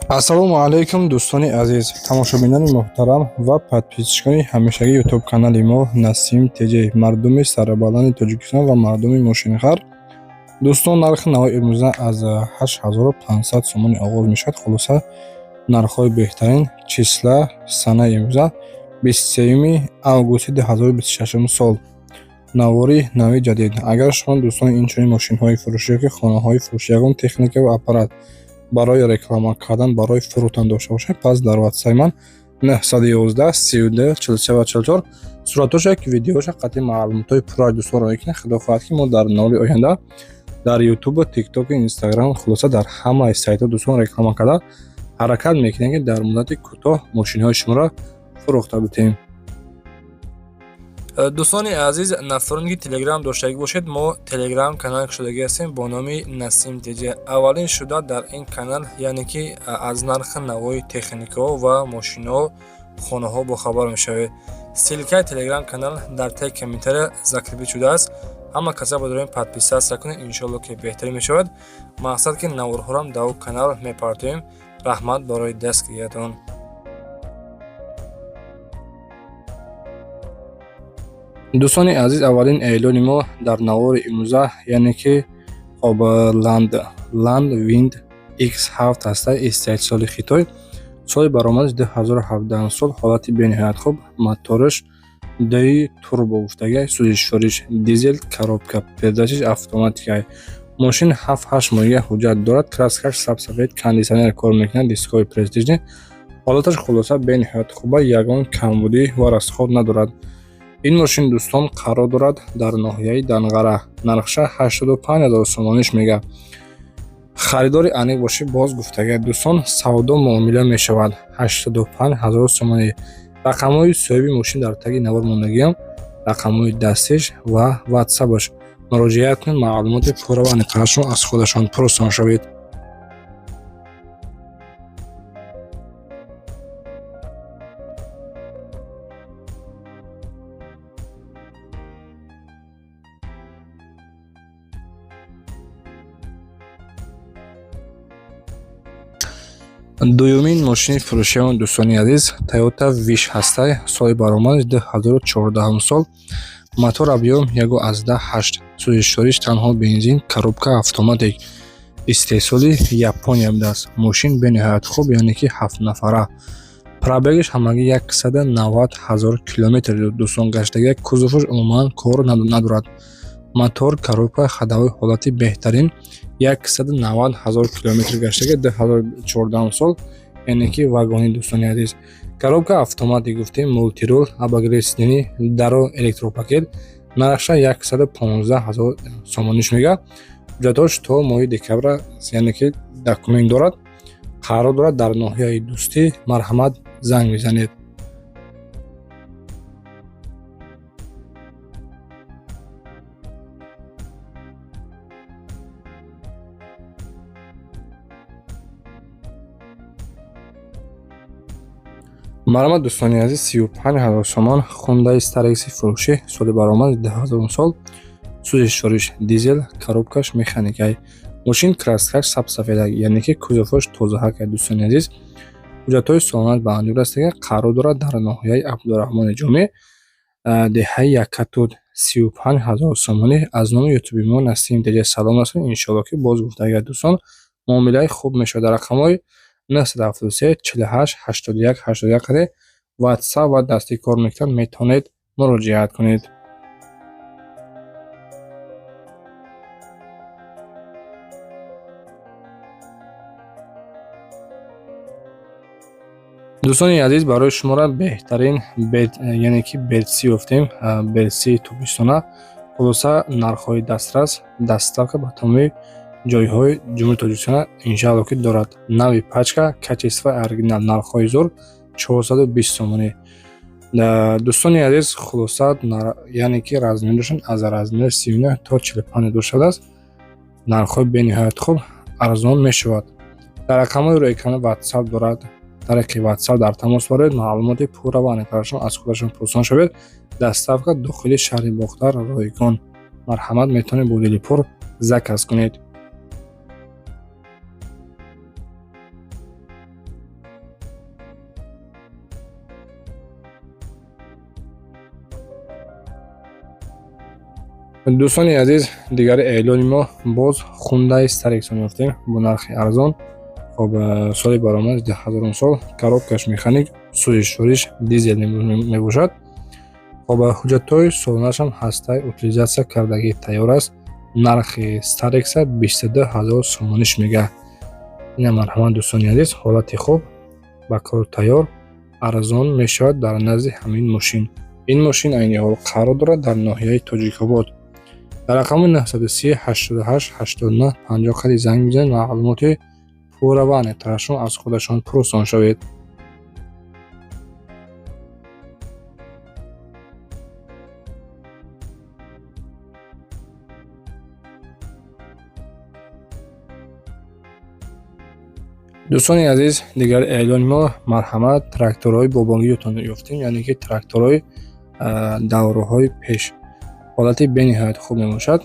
Ассалому алайкум, дӯстони азиз, тамошобинони муҳтарам ва подписчикони ҳамешагии ютуб канали мо Насим ТЖ, мардуми сарбаланди Тоҷикистон ва мардуми мошинхар. Дӯстон, нархи нави имрӯза аз 8500 сомонӣ оғоз мешавад. Хулоса, нархҳои беҳтарин. Числа, санаи имрӯза 23 августи 2026 сол. Навори нави ҷадид. Агар шумо, дӯстон, инчунин мошинҳои фурӯшӣ ёки хонаҳои фурӯшӣ, ягон техника ва аппарат барои реклама кардан, барои фурӯхтан дошта бошед, пас дар ватсапи ман 911 32 43 ва 44 суратоша, видеоша қатъи маълумотҳои пурра, дӯстон, роҳӣ кунед. Худо хоҳад, ки мо дар навори оянда дар ютубу, тиктоку, инстаграм, хулоса, дар ҳамаи сайтҳо, дӯстон, реклама карда ҳаракат мекунем, ки дар муддати кӯтоҳ мошинҳои шуморо фурӯхта битем. Дӯстони азиз, нафароне ки телеграм доштагӣ бошед, мо телеграм канал кушодагӣ ҳастем бо номи Насим ТЖ. Аввалин шуда дар ин канал, яъне ки аз нархи навои техникаҳо ва мошинҳо, хонаҳо бохабар мешавед. Ссылкаи телеграм канал дар таи комментария закрепить шудааст. Ҳама каса ба подписаться кунед, иншоалло, ки беҳтарин мешавад. Мақсад, ки наворҳорам дар о канал мепартоем. Раҳмат барои дастгириятон. Дӯстони азиз, аввалин эълони мо дар навори имрӯза, яъне ки хоб, Ланд Винд X7 ҳаста, истеҳсоли Хитой, соли баромадаш 2017 сол, ҳолати бениҳоят хуб, мотораш ди турбо гуфтага, сӯзишвориш дизел, коробка передачиш автоматика. Мошин 7-8 моҳига ҳуҷҷат дорад, краскаш сабсафед, кондитсионер кор мекунад, дискҳои престижный, ҳолаташ хулоса бениҳоят хуба, ягон камбудӣ ва расход надорад. Ин мошин, дӯстон, қарор дорад дар ноҳияи Данғара. Нархша 85 000 сомониш мега. Харидори аниқ бошӣ, боз гуфтага, дӯстон, савдо муомила мешавад. 85 000 сомонӣ. Рақамҳои соҳиби мошин дар таги навор мондагиам, рақамҳои дастиш ва ватсапаш. Муроҷиат кунед, маълумоти пурра ва аниқтарашро аз худашон пурсон шавед. Дуюмин мошини фурӯшиамон, дӯстони азиз, Toyota Wish ҳастай, соли баромадаш 2014 сол, мотор объём 1,8, сӯзишвориш танҳо бензин, коробка автоматик, истеҳсоли Япония будааст. Мошин бениҳоят хуб, яъне ки ҳафтнафара. Пробегаш ҳамагӣ 190 000 километр, дӯстон, гаштага, кузоваш умуман кор надорад. Мотор, коробка, ходовой ҳолати беҳтарин, 190 000 километр гаштага, 2014 сол, яъне ки вагони, дӯстони азиз. Коробка автоматик гуфтем, мультируль, обогрев сидений, даро электропакет. Нархша 115 000 сомониш мега. Ҳуҷҷатош то моҳи декабра, яъне ки документ дорад. Қарор дорад дар ноҳияи Дӯстӣ. Марҳамат, занг мезанед. Марҳамат, дӯстони азиз, 35 000 сомон Хундаи Старекси фурӯшӣ, соли баромад 2000 сол, сӯзишвориш дизел, коробкаш механикай. Мошин краскаш сабсафедак, яъне ки кузоваш тозаҳакай, дӯстони азиз. Ҳуҷҷатҳои солонат ба анҷом расида, қарор дорад дар ноҳияи Абдураҳмони Ҷомӣ, деҳаи Яккатуд. 35 000 сомонӣ. Аз номи ютуби мо Насим ТЖ салом расонед. Иншоалло, ки боз гуфтагар, дӯстон, муомилаи хуб мешавад. Дар рақамҳои 973 48 81 81 ватсап ва дастӣ кор мекунад, метавонед муроҷиат кунед. Дӯстони азиз, барои шуморо беҳтарин, яъне ки берси ёфтем, берси тобистона. Хулоса, нархҳои дастрас, доставка ба тамоми ҷойҳои Ҷумҳурии Тоҷикистон, иншаалло, ки дорад. Нави пачка, качество оригинал, нархҳои зур, 420 сомонӣ. Дӯстони азиз, хулоса, яъне ки размерашон аз размери 39 то 45 дошадааст. Нархҳои бениҳоят хуб, арзон мешавад. Дар рақамҳои рӯи экрана ватсап дорад. Тариқи ватсап дар тамос бароед, маълумоти пурра ва аниқтарашон аз худашон пурсон шавед. Доставка дохили шаҳри Бохтар ройгон. Марҳамат, метавонед бо дили пур заказ кунед. Дӯстони азиз, дигари эълони мо боз Хундай Старексон ёфтем бо нархи арзон. Хоб, соли баромадаш 2000 сол, коробкаш механик, сӯзишвориш дизел мебошад. Хоб, ҳуҷҷатҳои солонашам ҳастай, утилизация кардагӣ тайёр аст. Нархи Старекса 22 000 сомониш мега. Ина, марҳамат, дӯстони азиз, ҳолати хуб, ба кор тайёр, арзон мешавад дар назди ҳамин мошин. Ин мошин айни ҳол қарор дорад дар ноҳияи Тоҷикобод. Дар рақами 930 88 89 50 қади занг бизанед, маълумоти пурра ва аниқтарашро аз худашон пурсон шавед. Дӯстони азиз, дигар эълони мо, марҳамат, тракторҳои бобонгиётон ёфтем, яъне ки тракторҳои давраҳои пеш, ҳолати бениҳоят хуб мебошад.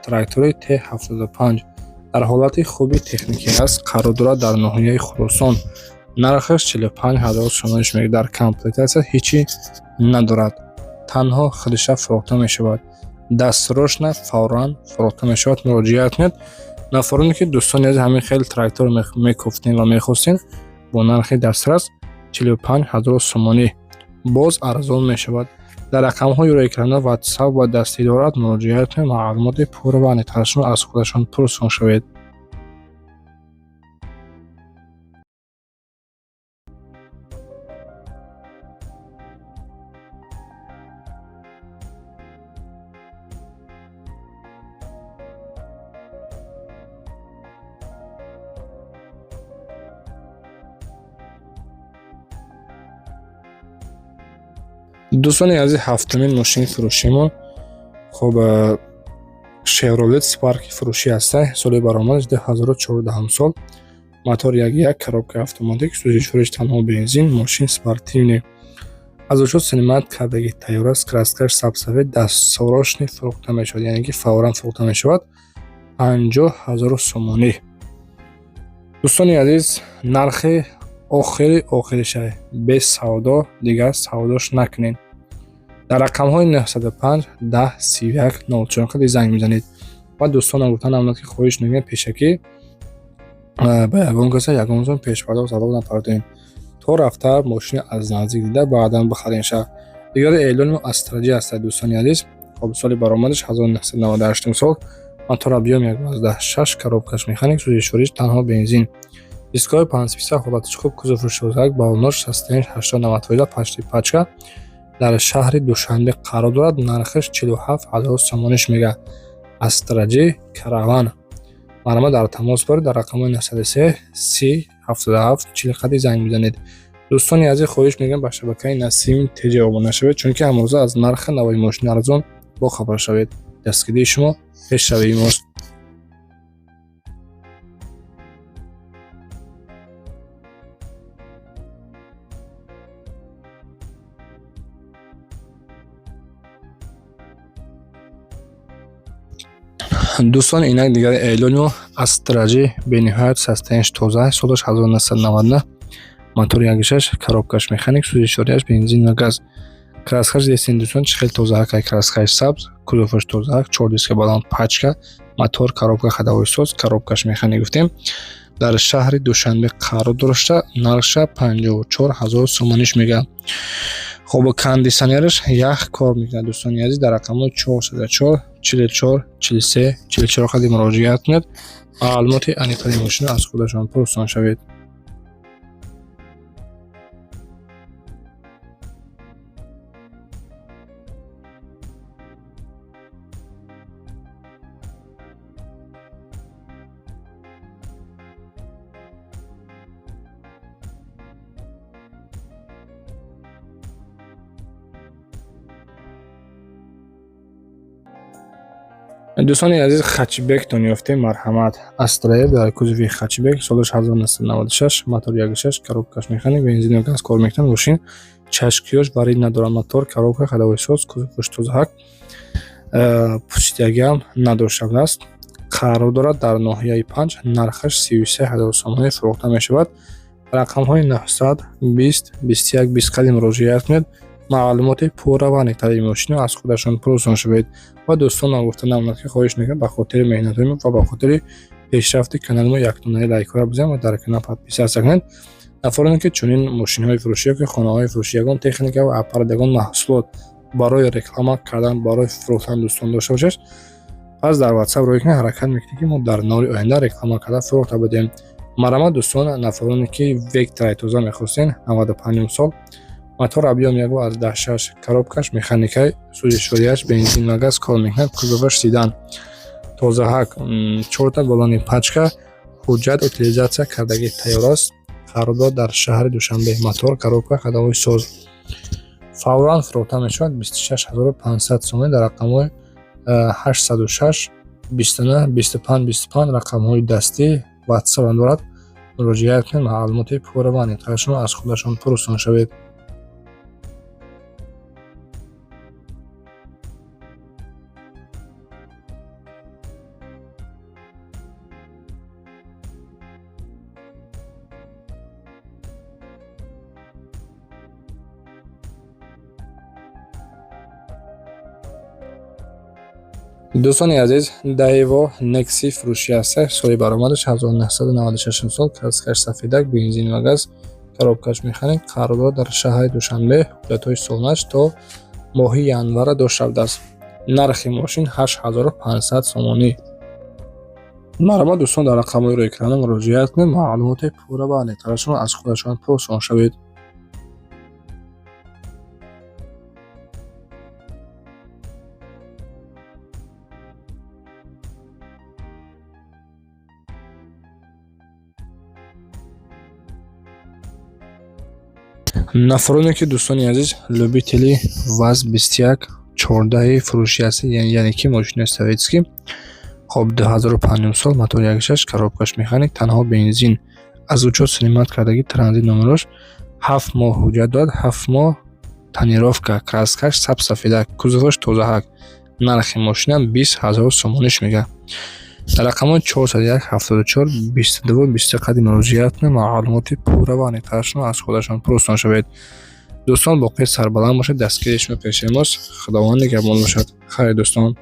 Трактори Т75 дар ҳолати хуби техникӣ аст, қарор дорад дар ноҳияи Хуросон. Нархаш 45 000 сомониш мегӯяд. Дар комплектация ҳечи надорад, танҳо худиша фурӯхта мешавад. Дастрочно, фавран фурӯхта мешавад. Муроҷиат кунед нафароне ки, дӯстони азиз, ҳамин хел трактор мекуфтем ва мехостем бо нархи дастрас, 45 000 сомонӣ, боз арзон мешавад. Дар рақамҳои рӯи экрана ватсап ва дастӣ дорад, муроҷиат кунед, маълумоти пурра ва аниқтарашро аз худашон пурсон шавед. Дӯстони азиз, ҳафтумин мошини фурӯшимон, хоб, Шевролет Спарки фурӯшӣ ҳаста. Соли баромадаш 2014 сол, мотор 1.1, коробка автоматик, сӯзишвориш танҳо бензин. Мошин спортивный, аз учёт снимать кардагӣ тайёр аст, краскаш сабсафед, дастсорошни фурӯхта мешавад, яъне ки фавран фурӯхта мешавад. 50 000 сомонӣ, дӯстони азиз, нархи охири охириша, без савдо, дигар савдош накунед. Дар рақамҳои 905 10 31 04 қади занг мезанед. Ва дӯстонам, гуфтан амнад, ки хоҳиш мекунем, пешакӣ ба ягон каса ягон зон пешпардохт залог напардоем, то рафта мошина аз наздик дида, баъдан бихарем ша. Дигари эълони мо Астра Ҷи ҳастад, дӯстони азиз. Хоб, соли баромадаш 1998 сол, мотор объём 1.6, коробкаш механик, сӯзишвориш танҳо бензин, дискҳои панҷписа, ҳолатиш хуб, кузови шозак, баллонош состояниш 80-90%, почти пачка. Дар шаҳри Душанбе қарор дорад. Нархаш 47 000 сомониш мега. Астра Ҷи Караван. Марҳамат, дар тамос боред, дар рақамҳои 903 30 77 40 қади занг мезанед. Дӯстони азиз, хоҳиш мекунам, ба шабакаи Насим ТЖ обуна шавед, чунки ҳамрӯза аз нархи нави мошини арзон бохабар шавед. Дастгирии шумо пешравии мост. Дӯстон, инак дигари эълони мо Астра Ҷи, бениҳоят состояниш тоза, солаш 1999, мотор 1.6, коробкаш механик, сӯзишвориаш бензин ва газ. Краскаш дестен, дӯстон, чӣ хел тозаак, краскаш сабз, кузоваш тозаак, чор диска баланд, пачка, мотор, коробка ходовой соз, коробкаш механик гуфтем. Дар шаҳри Душанбе қарор дошта, нархша 54 000 сомониш мега. Хоб, кондитсионераш ях кор мекунад. Дӯстони азиз, дар рақамҳои 404 44 43 44 қади муроҷиат кунед, маълумоти аниқтари мошина аз худашон пурсон шавед. Дӯстони азиз, хэтчбектон ёфтем, марҳамат. Астра Ф дар кузови хэтчбек, солаш 1996, мотор 1.6, коробкаш механик, бензину газ кор мекунад. Мошин чашкиёш варид надорад, мотор, коробка ходовой соз, кузоваш тозаҳак, пӯсидагиам надоштааст. Қарор дорад дар ноҳияи Панҷ. Нархаш 33 000 сомонӣ фурӯхта мешавад. Рақамҳои 920 21 20 қади муроҷиат кунед. Маълумоти пурра ва аниқтари мошино аз худашон пурсон шавед. Ва дӯстон, нагуфта намонад, ки хоҳиш мекунам, ба хотири меҳнатҳои мо ва ба хотири пешрафти канали мо яктонаи лайкҳоро бизанед ва дар канал подписаться кунед. Нафароне, ки чунин мошинҳои фурӯшӣ ёки хонаҳои фурӯшӣ, ягон техника ва аппарат, ягон маҳсулот барои реклама кардан, барои фурӯхтан дӯстон дошта бошед, пас дар WhatsApp рӯй кунед. Ҳаракат мекунем, ки мо дар навори оянда реклама карда фурӯхта будем. Марҳамат, дӯстон, нафароне, ки Вектраи тоза мехостен, 95 сол, мотор объём 1,6, коробкаш механикаи, сӯзишворияш бензин ва газ кор мекунад, кузоваш седан, тозаҳак, чорта баллони пачка, ҳуҷҷат утилизация кардагӣ тайёр аст. Қарордод дар шаҳри Душанбе, мотор, коробка, ходовой соз, фавран фурӯхта мешавад 26 500 сомонӣ. Дар рақамҳои 806 29 25 25, рақамҳои дастӣ WhatsApp дорад, муроҷиат кунед, маълумоти пурра ва аниқтарашро аз худашон пурсон шавед. Дӯстони азиз, Daewoo Nexi фурӯшӣ аст. Соли баромадаш 1996 сол, краскаш сафедак, бензин ва газ, коробкаш механик, қарордод дар шаҳри Душанбе, ҳуҷҷатҳои солнаш то моҳи январа дошта будааст. Нархи мошин 8500 сомонӣ. Марҳамат, дӯстон, дар рақамҳои рӯи экрана муроҷиат кунед, маълумоти пурра ва аниқтарашро аз худашон пурсон шавед. Нафароне, ки, дӯстони азиз, любители ВАЗ 21 14 фурӯшӣ аст, яъне ки мошинаи советский. Хоб, 2005 сол, мотор 1,6, коробкаш механик, танҳо бензин, аз учёт снимать кардагӣ, транзит номерош, 7 моҳ ҳуҷҷат дорад, 7 моҳ тонировка, краскаш саб-сафедак, кузоваш тозаҳак. Нархи мошина 20 000 сомониш мегӯяд. Дар рақамҳои 401 74 22 23 қади муроҷиат кунед, маълумоти пурра ва аниқтарашро аз худашон пурсон шавед. Дӯстон, боқӣ сарбаланд бошед, дастгири шумо пеши мост. Худованд нигаҳбон бошад. Хайр, дӯстон.